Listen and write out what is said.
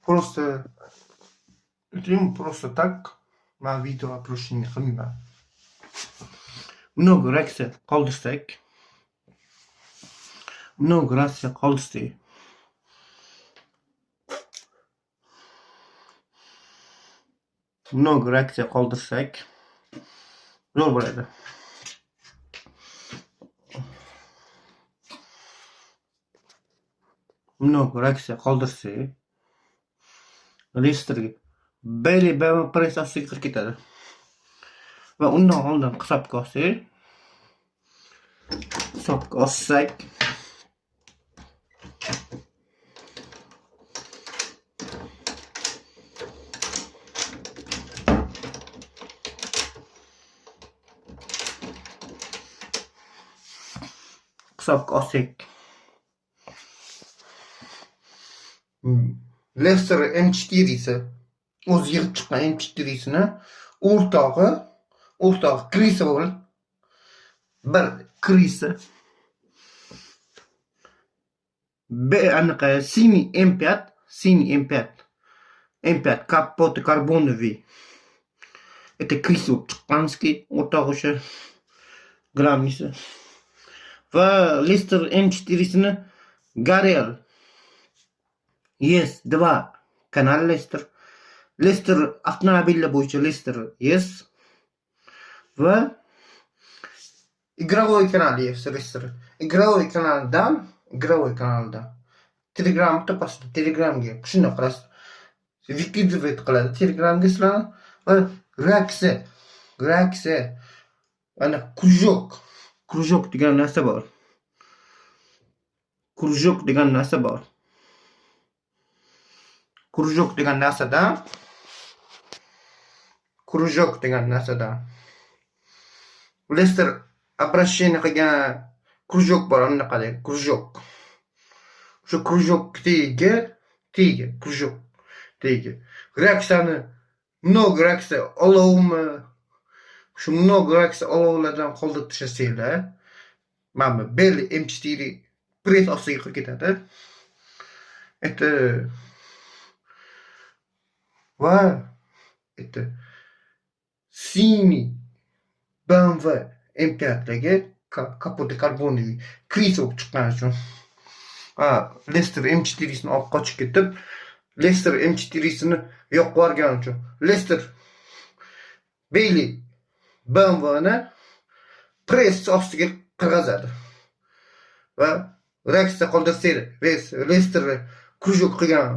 Просто просто так man video опрошение qilmayman. Много reaksiya qoldirsak, много reaksiya qoldirsak, много reaksiya qoldirsak zo'r bo'ladi. Много reaksiya qoldirsak, Leicesterga Bailey BMW press ostiga kirib ketadi. Va undan oldin hisobga olsak, hisobga olsak, hisobga olsak, Leicester M4'si o'zi yig'ib chiqqan M4'sini o'rtog'i Krisa bo'lib bir Krisa B anaqa синий M5, синий M5, M5 капоты карбоновый, это Krisa bo'lib chiqqanski o'rtog'i, o'sha главный si. Va Leicester M4'sini Garel Yes 2 kanal Leicester, Leicester avtomobillar bo'yicha Leicester Yes va игровой kanal Yes Leicester игровой kanalidan, игровой kanalidan Telegramni topasiz. Telegramga shundoq qilasiz, выкидывать qiladi Telegramga sizlarni. Va reaksiya ana кружок degan narsa bor, кружок degan narsa bor, кружок degan narsadan, кружок degan narsadan Leicester обращение qilgan кружок bor, anaqadek кружок. O'sha кружок tagiga кружок tagiga reaksiyani, много reaksiya olovmi, shu много reaksiya olovlardan qoldirib tashlasanglar, mana bu Belly M4 press ostiga kirib ketadi. Это va это синий BMW M5dagi капоты карбоновый крыса bo'lib chiqqani uchun, ha, Leicester M4'sini olib qochib ketib, Leicester M4'sini yoqib yuborgani uchun Leicester Bailey BMWni press ostiga qirg'azadi. Va reaksiya qoldirsanglar, Leicester кружок qilgan.